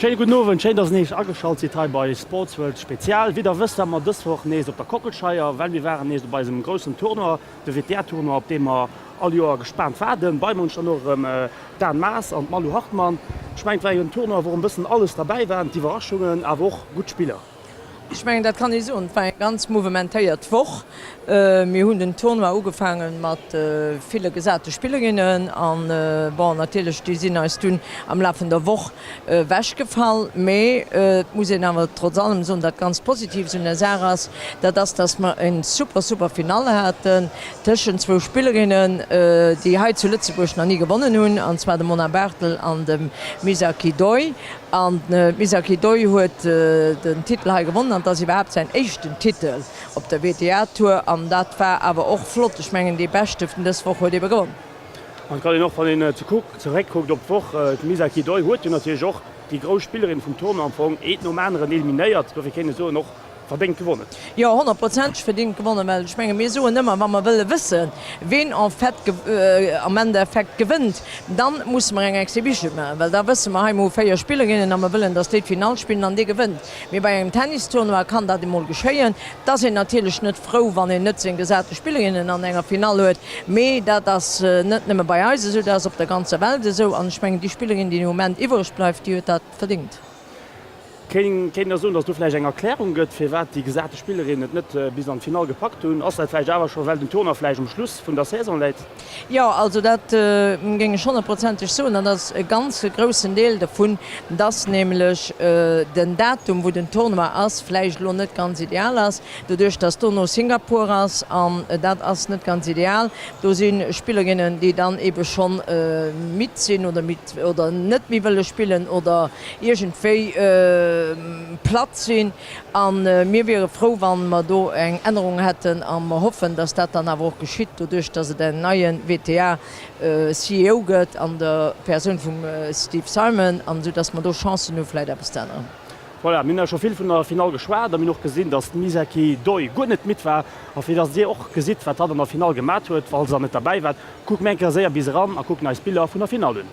Schéine gudden Owend, schéin dass nees ageschalt sidd hei bei Sportsworld Spezial. Wéi der wësst ware mer dës Woch nees op der Kockelscheier, well mir waren nees op eisem groussen Tournoi, de WTA-Tournoi, op dee mer all Joer gespaant waarden. Bei mer hunn ech dann och erëm d'Anne Maas an d'Malou Hartmann. Ech mengen et war jo en Tournoi wou erëm bëssen alles derbäi war, d'Iwwerraschungen awer och gutt Spiller. Ech mengen, dat kann ee soen. Et war eng ganz mouvementéiert Woch. Mir hunn den Tournoi ugefaange mat ville gesate Spillerinnen an, bon, natierlech, déi sinn eis dunn am Laf vun der Woch ewechgefall. Mee et muss een awer trotz allem soen, dat ganz Positives un der Saach ass, dat ass, dass mer eng super, super Finall haten tëschent zwou Spillerinnen, déi hei zu Lëtzebuerg nach ni gewonnen hunn, an zwar dem Mona Barthel an dem Misaki Doi. An d'Misaki Doi huet den Titel hei gewonnen an et ass iwwerhaapt säin éischten Titel op der WTA-Tour an dat war awer och flott. Ech mengen dee Beschte vun dës Woch huet ebe gewonnen. An et kann een och, wann een zeréckkuckt op d'Woch, d'Misaki Doi huet jo natierlech och déi grouss Spillerin vum Tournoi am Fong eent nom aneren eliminéiert. Dofir kéint ee soen, och Verdéngt gewonnen. Jo, honnertprozenteg verdéngt gewonnen, well ech menge mir soen ëmmer, wa mer wëlle wëssen, ween en fait am Endeffekt gewënnt, da musse mer eng Exhibition maachen, well da wësse mer, hei mer hu 4 Spillerinnen a mer wëllen, datt déi d'Finall spillen an dee gewënnt. Mee bei engem Tennistournoi kann dat emol geschéien. Et ass een natierlech net frou, wann een net seng gesate Spillerinnen an enger Finall huet, mee dat ass net nëmme bei eis esou, dat ass op der ganzer Welt esou an ech mengen, déi Spillerin, déi de Moment iwwereg bleift, déi huet dat verdéngt. Kéint Der soen, datt do vläicht eng Erklärung gëtt, firwat déi gesate Spillerinnen et net bis an d'Finall gepackt hunn? Ass dat vläicht awer scho well den Tournoi vläicht um Schluss vun der Saison läit? Jo, also dat géing ech honnertprozenteg soen. Dat ass e ganze groussen Deel dovun, datt nämlech den Datum, wou den Tournoi ass, vläicht elo net ganz ideal ass, doduerch datt dono Singapur ass an dat ass net ganz ideal. Do si Spillerinnen, déi dann eebe schonn midd sinn oder midd oder net méi wëlle spillen oder iergendwéi platt sinn. A mir wiere frou, wa mer do eng Ännerung hätten. A mer hoffen, dass dat dann awer och geschitt, doduerch dass et en neie WTA-CEO gëtt an der Persoun vum Steve Simon, an esou dass mer do Chancen hu vläicht eppes ze änneren. Voilà, mir hunn da scho vill vun der Finall geschwat a mir hunn och gesinn, dass d'Misaki Doi guer net midd war. A fir dass Dir och gesitt, wat hatt an der Finall gemat huet, falls Der net derbäi waart, kuckt mir eng Kéier séier bis eran a kucken eis d'Biller vun der Finall un.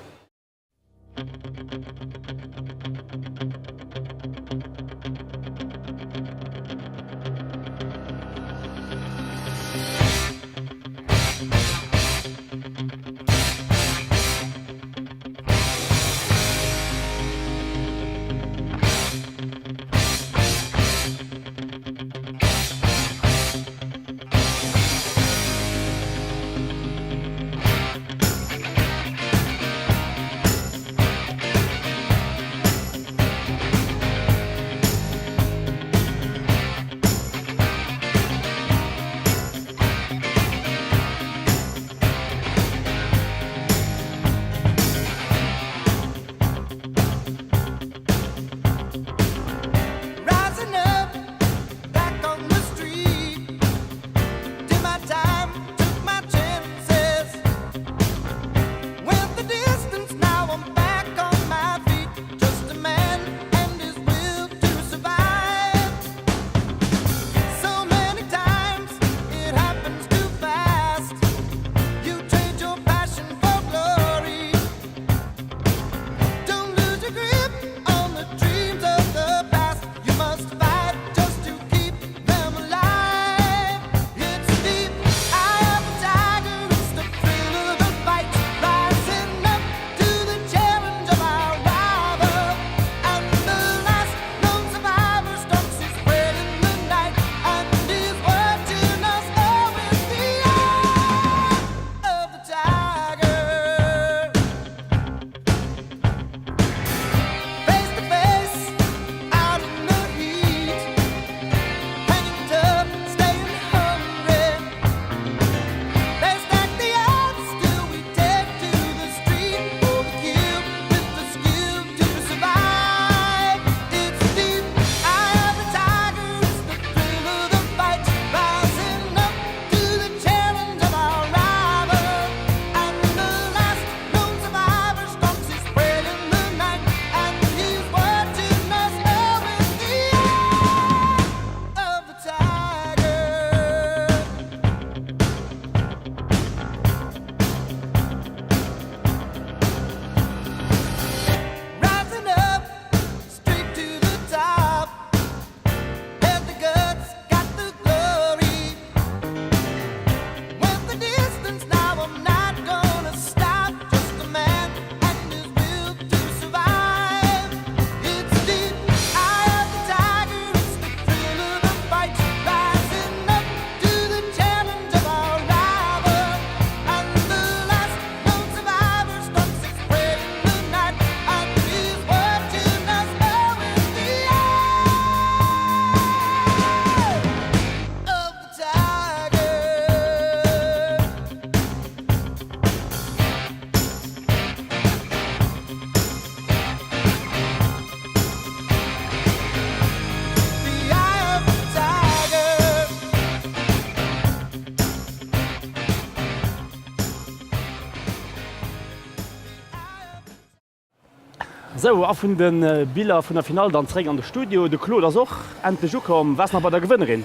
Sou, a vun de Biller vun der Finall dann zeréck an de Studio. De Claude ass och endlech ukomm. Waars nach bei der Gewënnerin?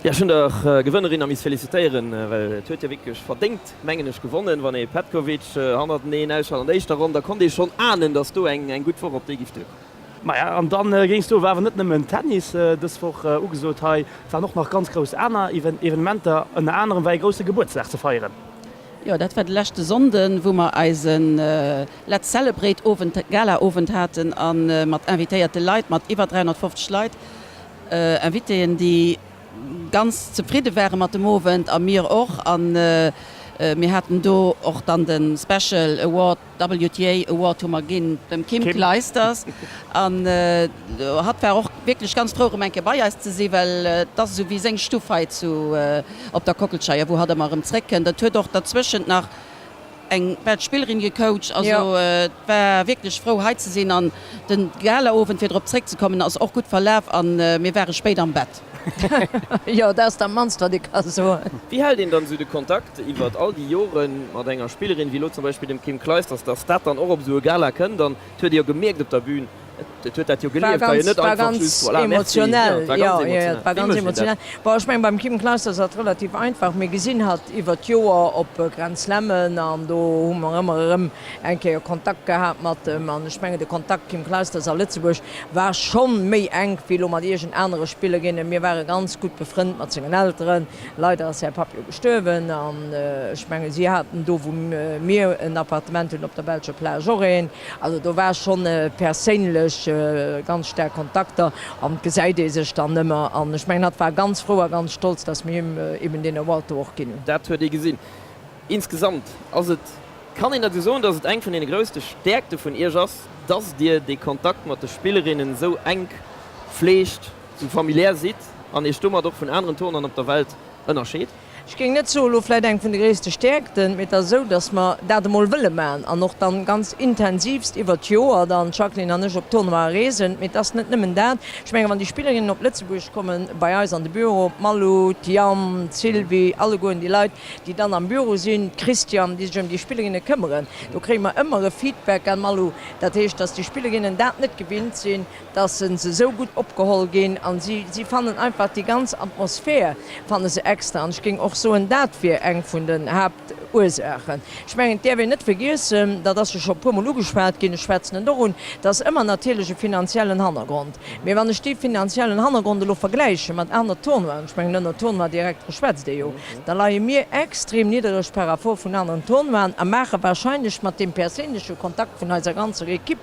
Jo, ech hunn der Gewënnerin a miss felicitéieren, well et huet jo wierklech verdéngt, mengen ech, gewonnen. Wann ee Petkovic hannerteneen ausschalt an der éischter Ronn, da konnt ee schonn ahnen, datt do eng gutt Woch op déi giff duerkommen. Maja, an dann géings du war awer net nëmmen Tennis dës Woch ugesot hei, et waren och nach ganz grouss aner Evenementer, ënner anerem war ee grousse Gebuertsdag ze feieren. Jo, dat war de leschte Sonnden, wou mer eisen Let's Celebrate Owend, Gala-Owend haten a mat invitéierte Leit, mat iwwer 350 Leit, Invitéen, déi ganz zefridde ware mat dem Owend a mir och. A mir haten do och dann de Special Award, WTA Award hu mer ginn dem Kim Clijsters. An hatt war och wierklech ganz frou erëm eng Kéier bei eis ze sinn, well et ass esou wéi seng Stuff hei zu op der Kockelscheier, wou hatt ëmmer erëm zréckkënnt. Et huet och derzwëschent nach eng belsch Spillerin gecoacht. Also et war wierklech frou hei ze sinn an den Galaowend, fir drop zréckzekommen, ass och gutt verlaf an mir ware spéit am Bett. Jo, dat ass dat mannst wat ee ka soen. Wéi hält een dann esou de Kontakt iwwert all déi Jore mat enger Spillerin wéi elo zum Beispill dem Kim Clijsters, dass dat dann och op esou e Gala kënnt an et huet ee jo gemierkt op der Bühn, et huet dat jo gelieft, war jo net einfach just voilà merci, jo et war ganz emotionell. War ganz emotionell. Bon, ech mengen beim Kim Clijsters ass et relativ einfach, mir gesinn hatt iwwert d'Joer op Grand Slammen an do hu mer ëmmer erëm eng Kéier Kontakt gehat mat em an ech mengen de Kontakt Kim Clijsters a Lëtzebuerg war schonn méi enk wéi elo mat iergend anere Spillerinne. Mir ware ganz gutt befrënnt mat sengen Elteren. Leider ass säi Papp jo gestuerwen an ech mengen si haten do wou mir en Appartement hunn op der belscher Plage och een. Also do war schonn perséinlech ganz staark Kontakter an et gesäit ee sech dann ëmmer an ech mengen hatt war ganz frou a ganz stolz, dass mir him eben deen Award do och ginn hunn. Dat huet ee gesinn. Insgesamt ass et, kann een dat esou soen, dass et eng vun deene grousste Stäerkte vun Iech ass, dass Dir dee Kontakt mat de Spillerinnen esou enk fleegt, esou familiär sidd an Iech domat och vun aneren Tournoien op der Welt ënnerscheet? Ech géing net soen, elo vläicht eng vun de gréisste Stäerkten, mee et ass esou, dass mer dat emol wëlle maachen an och dann ganz intensivst iwwert d'Joer dann, d'Jacqueline an ech, op Tournoie reesen. Mee et ass net nëmmen dat. Ech mengen, wann déi Spillerinnen op Lëtzebuerg kommen, bei eis an de Büro, d'Malou, d'Diane, d'Sylvie, allegueren déi Leit, déi dann am Büro sinn, d'Christiane, déi sech ëm déi Spillerinne këmmeren, do kréie mer ëmmer e Feedback, gell Malou? Dat heescht, dass déi Spillerinnen dat net gewinnt sinn, dass se esou gutt opgeholl ginn a si, si fannen einfach déi ganz Atmosphär fanne se extra. An ech géing och soen, dat wier eng vun den Haaptursaachen. Ech mengen, et däerf een net vergiessen, dat ass jo scho e puermol ugeschwat ginn, ech schwätzen et och un, et ass ëmmer natierlech e finanziellen Hannergrond. Mee wann ech dee finanziellen Hannergrond elo vergläiche mat aner Tournoien, ech mengen ënner Tournoi-Direktere schwätzt ee jo, da leie mir extrem niddereg par rapport vun aneren Tournoien a maache wahrscheinlech mat deem perséinleche Kontakt vun eiser ganzer Equipe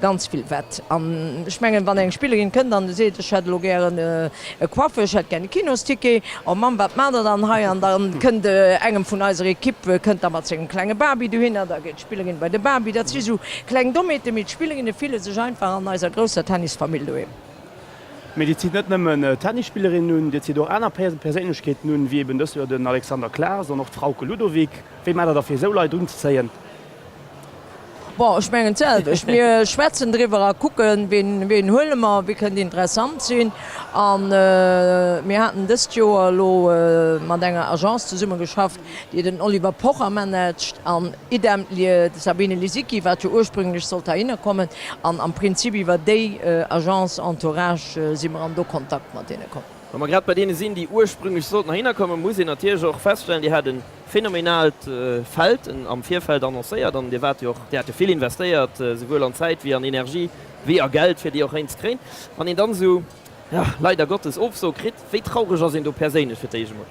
ganz vill wett. An ech mengen, wann eng Spillerin kënnt an seet, ech hätt elo gären e Coiffeur, ech hätt gär e Kinosticket, oh Mamm, wat maacht der dann hei? An da kënnt engem vun eiser Equipe kënnt da mat sengem klenge Baby dohinner, da geet d'Spillerin bei de Baby. Dat si sou kleng Dommheeten, mee d'Spillerinne fille sech einfach an eiser grousser Tennisfamill doheem. Mee Dir zitt net nëmmen Tennisspillerinnen un, Dir zitt och aner Perséinlechkeeten un, wéi eben dëst Joer den Alexander Klaas an och d'Frauke Ludowig. Wéi maacht Der da fir esou Leit unzezéien? Bon, ech mengen d'selwecht. Mir schwätzen driwwer a kucken, wien, wien huele mer, wie kënnt interessant sinn. A mir haten dëst Joer elo mat enger Agence zesummegeschafft, déi den Oliver Pocher managt an idem d'Sabine Lisicki, wat jo ursprünglech sollt heihinner kommen. An am Prinzip iwwer déi Agence Entourage si mer an do Kontakt mat deene komm. Wa mer grad bei deene sinn, déi ursprünglech sollten heihinner kommen, muss een natierlech och feststellen, Dir hat e Phänomenaalt Feld am Virfeld annoncéiert an Dir waart jo och, Dir hat jo vill investéiert, souwuel an Zäit wéi an Energie wéi a Geld, fir déi och héin ze kréien. Wann een dann esou, jo, leider Gottes Ofso kritt, wéi traureg ass een do perséinlech fir d'éischt emol?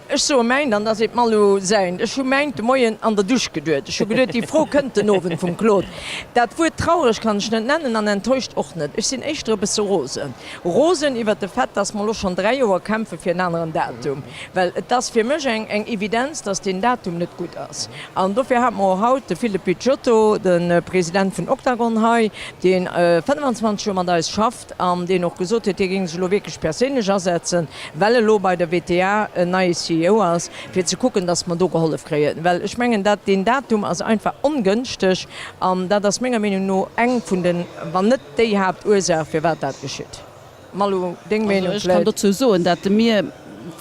Ech soe mäint an da seet d'Malou säint. Ech hu mäint de Moien an der Dusch geduet. Ech hu geduet, déi Fro kënnt den Owend vum Claude. Dat Wuert traureg kann ech net nennen an enttäuscht och net. Ech sinn éischter e bësse rosen. Rosen iwwert de Fait, dass mer elo schonn 3 Joer kämpfe fir en aneren Datum. Well et ass fir mech eng eng Evidenz, dass deen Datum net gutt ass. An dofir hate mer och haut de Philippe Picciotto, de President vun Octagon hei, dee 25 Joer mat eis schafft an deen och gesot huet, hie géing sech elo wierklech perséinlech asetzen, well elo bei der WTA en neie CEO ass, fir ze kucken, dass mer do gehollef kréien. Well ech mengen, dat deen Datum ass einfach ongënschteg an dat ass menger Meenung no eng vun den, wann net déi Haaptursaach, firwat dat geschitt. Malou, deng Meenung Also ech kann vläit? dozou soen, dat mir.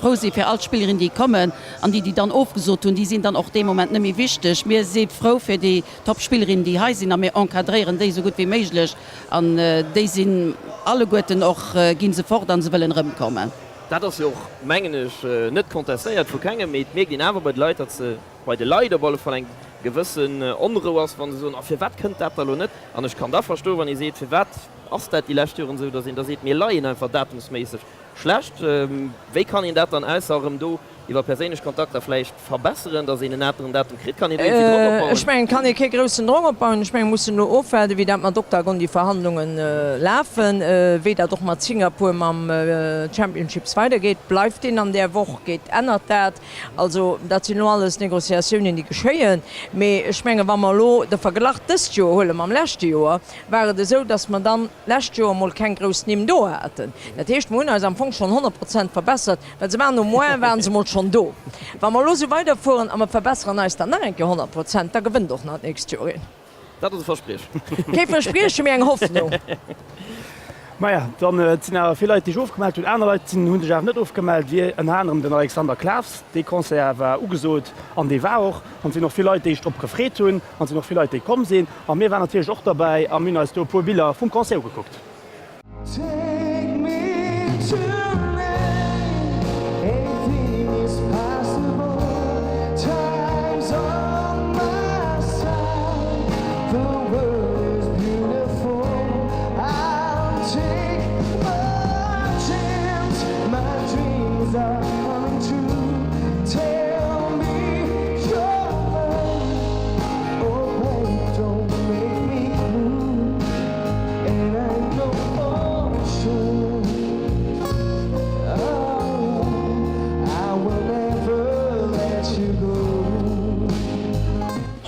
frou si fir all d'Spillerinnen, déi kommen an déi, déi dann ofgesot hunn, déi sinn dann och dee Moment net méi wichteg. Mir si frou fir déi Top-Spillerinnen, déi hei sinn a mir encadréieren déi esou gutt wéi méiglech an déi sinn alleguerten och, gi se fort a se wëllen erëmkommen. Dat ass jo och, mengen ech, net contestéiert vu kengem, mee et mierkt een awer bei de Leit, datt se, bei de Leit op alle Fall eng gewëssen Onrou ass, wa se soen, A firwat kënnt dat da lo net? An ech kann da verstoen, wann ee seet, Firwat ass dat déi lescht Joren esou, datt een da seet, mir leien einfach datumsméisseg schlecht. Wéi kann een dat dann, ausser erëm do iwwer perséinlech Kontakter vläicht verbesseren, datt een en aneren Datum kritt? Kann een do iergendwéi Drock opbauen? Ech mengen, et kann ee kee groussen Drock opbauen. Ech mengen, mir mussen elo ofwaarden, wéi dat mat Octagon déi Verhandlunge lafen, wéi dat och mat Singapur mam Championships weidergeet. Bleift deen an där Woch? Geet, ännert dat? Also dat sinn elo alles Négociatiounen, déi geschéien. Mee ech mengen, wa mer elo de Verglach dëst Joer huele mam leschte Joer, war et esou, datt mer dann d'lescht Joer emol keng grouss Nimm do haten. Dat heescht, mer hunn eis am Fong schonn 100 Prozent verbessert, well se waren au moins waren se emol schonn do. Wa mer elo esou weiderfueren a mer verbesseren eis dann nach eng Kéier 100 Prozent, da gewënnt och nach d'nächst Joer een. Dat ass e Verspriechen. Kee Verspriechen, mee eng Hoffnung. Maja, dann, et sinn awer vill Leit, déi sech ofgemellt hunn. Aner Leit sinn, hu sech awer net ofgemellt, wéi ënner anerem den Alexander Klaws. Dee Concert war ugesot an dee war och. An et sinn och vill Leit, déi sech drop gefreet hunn. An et sinn och vill Leit, déi komm sinn. A mir waren natierlech och derbäi a mir hunn eis do e puer Biller vum Concert ugekuckt.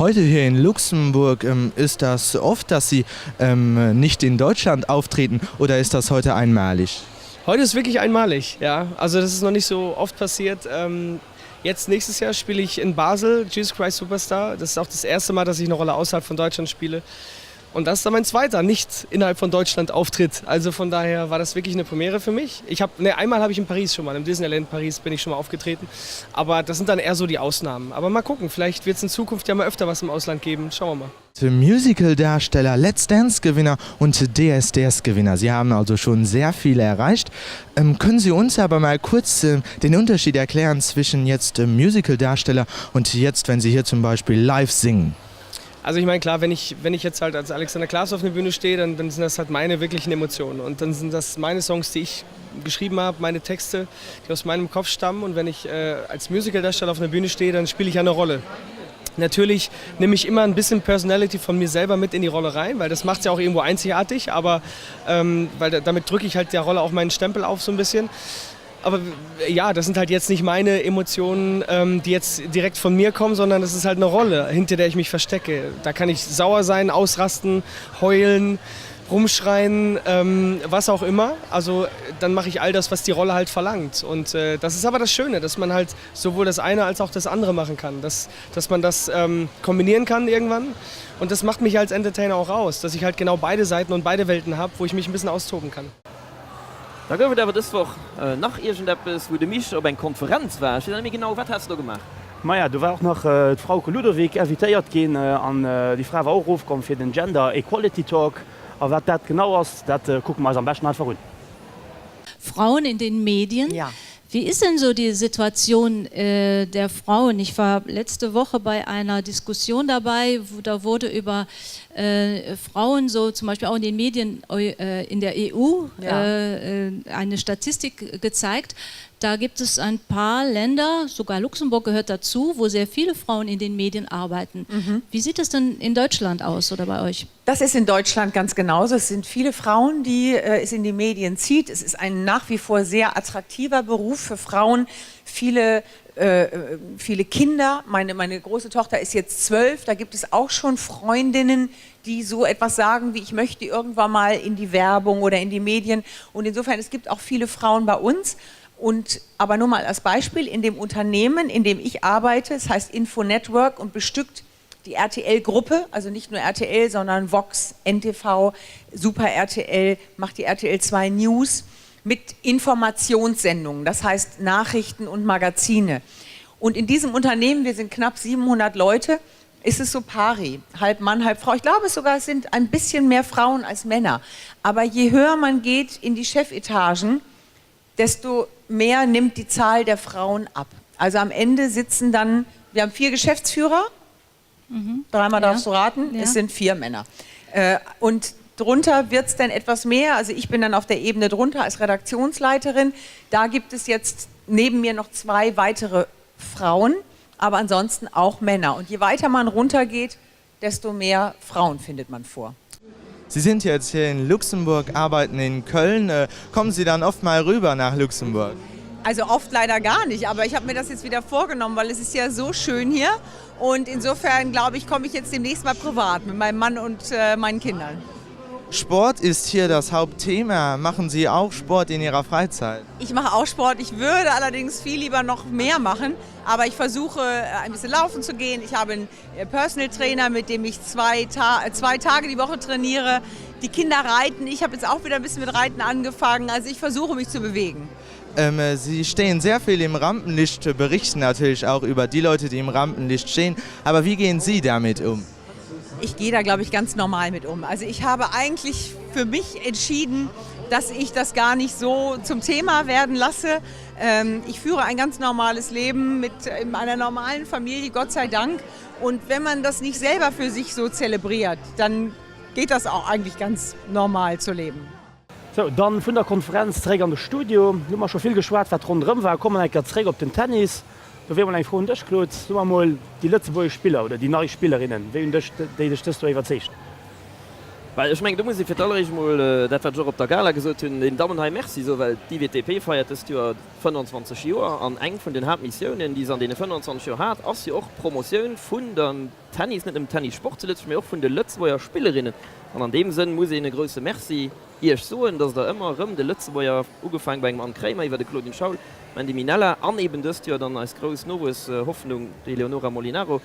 Heute hier in Luxemburg ähm, ist das oft, dass Sie ähm, nicht in Deutschland auftreten oder ist das heute einmalig? Heute ist wirklich einmalig, ja. Also das ist noch nicht so oft passiert. Ähm, jetzt nächstes Jahr spiele ich in Basel Jesus Christ Superstar. Das ist auch das erste Mal, dass ich eine Rolle außerhalb von Deutschland spiele. Und das ist dann mein zweiter nicht innerhalb von Deutschland Auftritt. Also von daher war das wirklich eine Premiere für mich. Ich hab, ne, einmal habe ich in Paris schon mal, im Disneyland Paris bin ich schon mal aufgetreten. Aber das sind dann eher so die Ausnahmen. Aber mal gucken, vielleicht wird es in Zukunft ja mal öfter was im Ausland geben. Schauen wir mal. Musicaldarsteller, Let's Dance Gewinner und DSDS Gewinner. Sie haben also schon sehr viel erreicht. Ähm, können Sie uns aber mal kurz äh, den Unterschied erklären zwischen jetzt äh, Musicaldarsteller und jetzt, wenn Sie hier zum Beispiel live singen? Also ich meine klar, wenn ich, wenn ich jetzt halt als Alexander Klaas auf der Bühne stehe, dann, dann sind das halt meine wirklichen Emotionen und dann sind das meine Songs, die ich geschrieben habe, meine Texte, die aus meinem Kopf stammen und wenn ich äh, als Musicaldarsteller auf der Bühne stehe, dann spiele ich eine Rolle. Natürlich nehme ich immer ein bisschen Personality von mir selber mit in die Rolle rein, weil das macht ja auch irgendwo einzigartig, aber ähm, weil damit drücke ich halt der Rolle auch meinen Stempel auf so ein bisschen. Aber ja, das sind halt jetzt nicht meine Emotionen, ähm, die jetzt direkt von mir kommen, sondern das ist halt eine Rolle, hinter der ich mich verstecke. Da kann ich sauer sein, ausrasten, heulen, rumschreien, ähm, was auch immer. Also dann mache ich all das, was die Rolle halt verlangt. Und äh, das ist aber das Schöne, dass man halt sowohl das eine als auch das andere machen kann, dass, dass man das ähm, kombinieren kann irgendwann. Und das macht mich als Entertainer auch aus, dass ich halt genau beide Seiten und beide Welten habe, wo ich mich ein bisschen austoben kann. Da gouf et awer dës Woch nach iergendeppes, wou de Misch op eng Konferenz war. Ech weess net méi genau, wat has de do gemaach? Maja, do war och nach d'Frauke Ludowig invitéiert ginn an déi Fra war och erofkomm fir den Gender Equality Talk. A wat dat genau ass, dat kucke mer eis am beschten einfach un. Frauen in den Medien. Ja. Wie ist denn so die Situation äh, der Frauen? Ich war letzte Woche bei einer Diskussion dabei, wo, da wurde über äh, Frauen so zum Beispiel auch in den Medien äh, in der EU ja. äh, äh eine Statistik gezeigt. Da gibt es ein paar Länder, sogar Luxemburg gehört dazu, wo sehr viele Frauen in den Medien arbeiten. Mhm. Wie sieht es denn in Deutschland aus oder bei euch? Das ist in Deutschland ganz genauso. Es sind viele Frauen, die äh, es in die Medien zieht. Es ist ein nach wie vor sehr attraktiver Beruf für Frauen. Viele, äh, viele Kinder, meine, meine große Tochter ist jetzt zwölf, da gibt es auch schon Freundinnen, die so etwas sagen wie ich möchte irgendwann mal in die Werbung oder in die Medien. Und insofern es gibt auch viele Frauen bei uns. Und aber nur mal als Beispiel in dem Unternehmen, in dem ich arbeite, es heißt Info Network und bestückt die RTL-Gruppe, also nicht nur RTL, sondern Vox, NTV, Super RTL, macht die RTL 2 News. mit Informationssendungen, das heißt Nachrichten und Magazine. Und in diesem Unternehmen, wir sind knapp 700 Leute, ist es so pari, halb Mann, halb Frau. Ich glaube sogar, es sind ein bisschen mehr Frauen als Männer. Aber je höher man geht in die Chefetagen, desto mehr nimmt die Zahl der Frauen ab. Also am Ende sitzen dann, wir haben vier Geschäftsführer, mhm. dreimal ja. darfst du raten, ja. es sind vier Männer. Äh, und drunter wird es dann etwas mehr. Also ich bin dann auf der Ebene drunter als Redaktionsleiterin. Da gibt es jetzt neben mir noch zwei weitere Frauen, aber ansonsten auch Männer. Und je weiter man runtergeht, desto mehr Frauen findet man vor. Sie sind jetzt hier in Luxemburg, arbeiten in Köln. Äh, kommen Sie dann oft mal rüber nach Luxemburg? Also oft leider gar nicht, aber ich habe mir das jetzt wieder vorgenommen, weil es ist ja so schön hier. Und insofern glaube ich, komme ich jetzt demnächst mal privat mit meinem Mann und äh, meinen Kindern. Sport ist hier das Hauptthema. Machen Sie auch Sport in Ihrer Freizeit? Ich mache auch Sport. Ich würde allerdings viel lieber noch mehr machen. Aber ich versuche äh, ein bisschen laufen zu gehen. Ich habe einen äh, Personal Trainer, mit dem ich zwei, Ta äh, zwei Tage die Woche trainiere. Die Kinder reiten. Ich habe jetzt auch wieder ein bisschen mit Reiten angefangen. Also ich versuche mich zu bewegen. Ähm, Sie stehen sehr viel im Rampenlicht, berichten natürlich auch über die Leute, die im Rampenlicht stehen. Aber wie gehen Sie damit um? Ich gehe da, glaube ich, ganz normal mit um. Also ich habe eigentlich für mich entschieden, dass ich das gar nicht so zum Thema werden lasse. Ähm, ich führe ein ganz normales Leben mit in einer normalen Familie, Gott sei Dank. Und wenn man das nicht selber für sich so zelebriert, dann geht das auch eigentlich ganz normal zu leben. Sou, dann vun der Konferenz zeréck an de Studio. Lo hu mer scho vill geschwat, wat ronderëm war. Komme mer eng Kéier zeréck op den Tennis. Do wier mol eng Fro un dech, Claude. So mer mol déi lëtzebuergesch Spiller oder déi nei Spillerinnen, wéi hunn dech déi dech dëst Joer iwwerzeegt? Well ech mengen, do muss ee fir d'alleréischt emol dat, wat ech och op der Gala gesot hunn, den Dammen hei Merci soen, well d'IWTP feiert dëst Joer 25 Joer an eng vun den Haaptmissiounen, déi se an deene 25 Joer hat, ass jo och d'Promotioun vun der Tennis, net nëmmen Tennissport zu Lëtzebuerg, mee och vun de Lëtzebuerger Spillerinnen. An an deem Sënn muss een e grouse Merci Iech soen, dass Der ëmmer erëm de Lëtzebuerger, ugefaang bei engem Anne Kremer iwwer de Claudine Schaul, Mandy Minella an eben dëst Joer dann eis grouss Nowuesshoffnung, d'Eleonora Molinaro,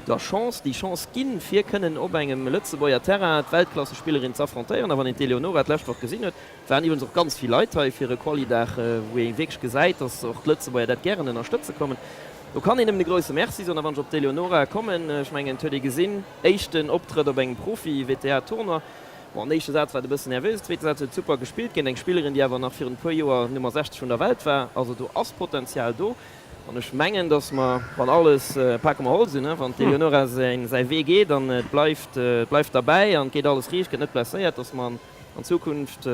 der Chance, déi Chance ginn, fir kënnen op engem Lëtzebuerger Terrain d'Weltklassespillerin ze affrontéieren. A wann een d'Eleonora d'lescht Woch gesinn huet, Et waren iwwregens och ganz vill Leit hei fir e Quali-Dag, wou ee wierklech gesäit, dass och d'Lëtzebuerger dat gären ënnerstëtze kommen. Do kann een nëmmen e grouse Merci soen. A wann ech op d'Eleonora kommen, ech mengen, et huet ee gesinn, éischten Optrëtt op engem Profi-WTA-Tournoi. Bon, an éischte Saz war et e bëssen nervös, zweete Saz huet et super gespillt géint eng Spillerin, déi awer nach virun e puer Joer Nummer 60 vun der Welt war. Also do ass Potenzial do. An ech mengen, dass mer, wann alles, pake mer Holz un, wann d'Eleonora säi Wee geet an et bleift, et bleift derbäi an et geet alles riicht, gëtt net blesséiert, dass mer an An Zukunft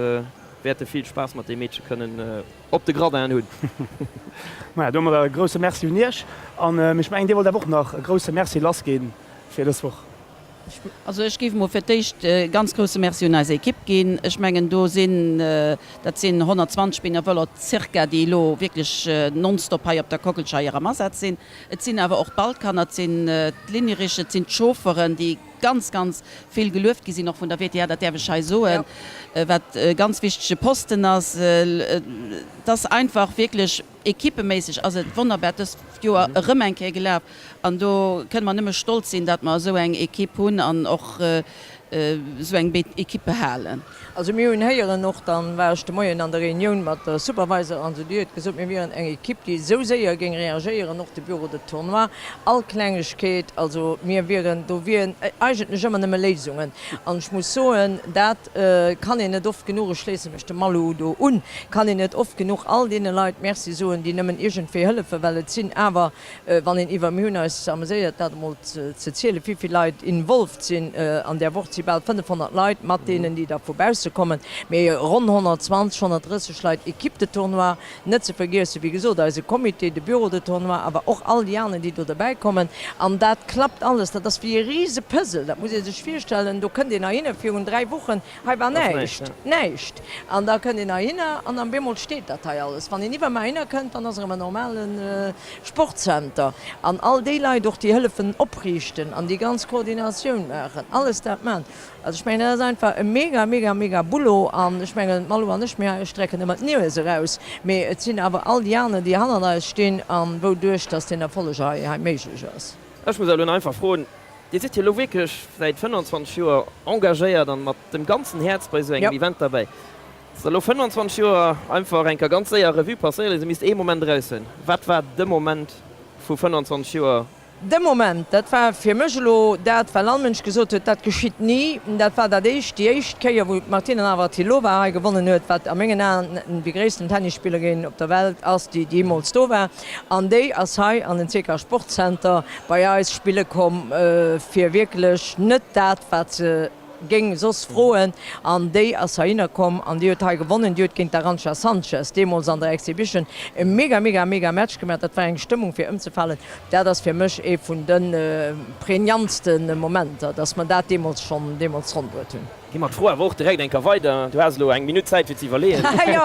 wäerte vill Spaass mat deem Meedche kënnen op de Gradinen hunn. Maja, domadder e grousse Merci un Iech. An ech mengen, Dir wollt awer och nach e grousse Merci lassginn fir dës Woch. Also ech géif emol fir d'éischt e ganz grousse Merci un eis Ekipp ginn. Ech mengen, do sinn, dat sinn 120 Benevoller zirka, déi elo wierklech nonstop hei op der Kockelscheier am Asaz sinn. Et sinn awer och d'Ballkanner, et sinn d'Linierischten, et sinn d'Chaufferen, déi ganz, ganz vill gelueft gi sinn, och vun der WTA, dat däerf ech hei soen, wat e ganz wichtege Posten ass. Et ass einfach wierklech ekippeméisseg ass et wonnerbar dëst Joer erëm eng Kéier gelaf an do kënne mer nëmme stolz sinn, dat mer esou eng Ekipp hunn an och esou eng Ekipp behalen. Also mir hunn héieren, och dann war ech de Moien an der Reunioun mat der Supervisor an esou, déi huet gesot, mir wieren eng Ekipp, déi esou séier géing reagéieren, och de Bureau de tournoi, all Klengegkeet, also mir wieren, do wieren eigentlech ëmmer nëmme Léisungen. An ech muss soen, dat kann een net oft genuch, ech schléisse mech dem Malou do un, kann een net oft genuch all deene Leit Merci soen, déi nëmmen iergendwéi hëllefen, well et sinn awer Wann een iwwer, mir hunn eis ameséiert dat emol ze zielen, wéi vill Leit involved sinn an där Woch, et si bal 500 Leit, mat deenen, déi da vu bausse kommen, mee ronn 120, 130 Leit Équipe de tournoi, net ze vergiessen, wéi gesot, eise Comité, de Bureau de tournoi, awer och all déi aner, déi do derbäi kommen. An dat klappt alles. Dat ass wéi e rise Puzzle, dat muss ee sech virstellen. Do kënnt een heihinne virun 3 Wochen, Hei war näischt, näischt. An da kënnt een heihinner an dann bemol steet dat hei alles. Wann een iwwermar heihinner kënnt, dann ass erëm en normale Sportcenter. An all déi Leit och, déi hëllefen opriichten an déi ganz Koordinatioun maachen, alles dat maachen. Also ech mengen, dat ass einfach e mega, mega, mega Boulot. An ech mengen, d'Malou an ech, mir strecken ëmmer d'Nues eraus, mee et sinn awer all déi aner, déi hannert eis stinn a wouduerch dass deen Erfolleg hei hei méiglech ass. Ech muss awer elo einfach froen, Dir sidd jo elo wierklech säit 25 Joer engagéiert an mat dem ganzen Häerz bei esou engem Event derbäi. Ass elo 25 Joer einfach eng Kéier ganz séier Revue passéieren, se misst ee Moment eraushuelen. Wat war de Moment vu 25 Joer? De Moment, dat war fir mech elo dat, well all Mënsch gesot huet, dat geschitt ni. Dat war dat éischt, déi éischt Kéier, wou d'Martina Navratilova hei gewonnen huet, wat a mengen Aen déi gréissten Tennisspillerin op der Welt ass, déi jeemools do war. An déi ass hei an den CK Sportcenter bei eis spille komm, fir wierklech net dat, wat se géing soss froen, an déi ass heihinner komm an déi huet hei gewonnen. Déi huet géint d'Arantxa Sanchez deemools an der Exhibition e mega, mega, mega Match gemaach. Dat war eng Stëmmung fir ëmzefalen. Dat ass fir mech ee vun de prägnantste Momenter, dass mer dat deemools schonn deemools ronn bruet hunn. Gi mer d'Fro awer och direkt eng Kéier weider. Du has elo eng Minutt Zäit fir ze iwwerleeën. Jo,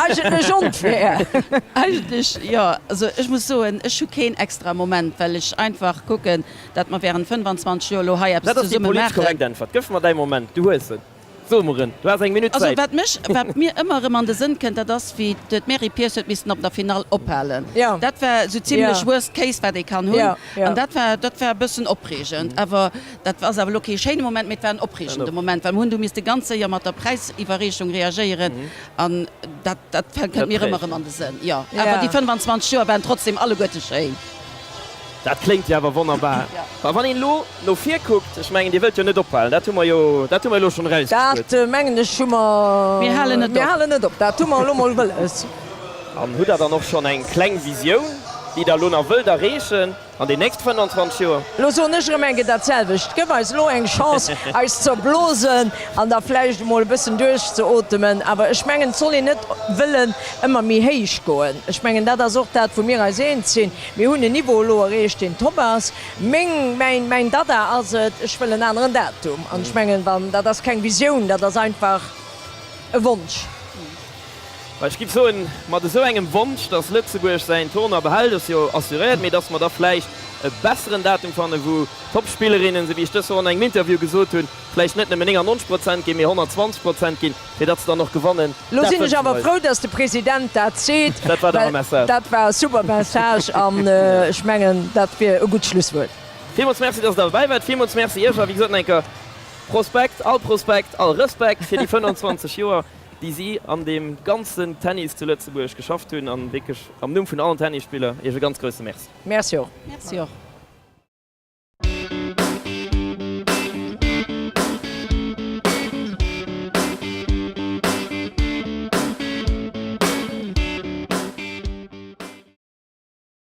eigentlech onfair. Eigentlech jo. Also ech muss soen, ech hu keen extra Moment, well ech einfach kucken, Dat mer während 25 Joer elo hei eppes Dat ass déi zesumme politesch maachen. korrekt Äntwert. Gëff mer däi Moment. Du hues en. So mer en. Du has eng Minutt Also Zäit. wat mech, wat mir ëmmer erëm an de Sënn kënnt, dat ass wéi d'Mary Pierce huet missen op der Finall ophalen. Ja. Dat war esou zimlech Ja. worst case wat ee kann hunn. Ja, ja. An dat war, dat war e bëssen opreegend. Awer dat ass awer elo kee schéine Moment, mee et war en opreegende Moment, well mer hunn du misste ganz séier mat der Präisiwwerreechung reagéieren. An dat, dat kënnt mir ëmmer erëm an de Sënn. Jo. Awer déi 25 Joer waren trotzdem alleguerte schéin. Dat kléngt jo awer wonnerbar. Mä wann een elo no vir kuckt, ech mengen, Dir wëllt jo net ophalen, dat hu mer jo, dat hu mer elo schonn erausgespuert. Dat mengen ech hu mer. Mir halen net op. Mir halen net op, dat hu mer elo mol wëlles. An hutt Der dann och schonn eng kleng Visioun, déi Der elo nach wëllt erreechen an den nächst 25 Joer? Elo soen ech erëm eng Kéier dat selwecht, Gëff eis elo eng Chance, eis ze erblosen an da vläicht emol e bëssen duerchzeotemen. Awer ech mengen, et soll een net wëllen ëmmer méi héich goen. Ech mengen, dat ass och dat, wou mir eis eens sinn. Mir hunn en Niveau elo erreecht, deen top ass. Meng, mäin, mäin Dada ass et, ech wëll en aneren Datum. An ech mengen, wann, dat ass keng Visioun, dat ass einfach e Wonsch. Mä ech giff soen, mat esou engem Wonsch, dass Lëtzebuerg säin Tournoi behält, ass jo assuréiert, mee dass mer da vläicht e besseren Datum fannen, wou d'Topspillerinnen, esou wéi ech dës Woch an engem Interview gesot hunn, vläicht net nëmmen 99 Prozent ginn, mee 120 Prozent ginn, fir datt se dann och gewannen. Lo sinn ech awer frou, dass de President dat seet, Dat war dach e Message. Dat war e super Message an ech mengen, dat wier e gutt Schlusswuert. Villmools Merci, dass Der derbäi waart. Villmools Merci Iech a wéi gesot nach eng Kéier Prospekt, all Prospekt, all Respekt fir déi 25 Joer, déi si an deem ganzen Tennis zu Lëtzebuerg geschafft hunn an wierklech am Numm vun allen Tennisspiller Iech e ganz grousse Merci. Merci och. Merci och.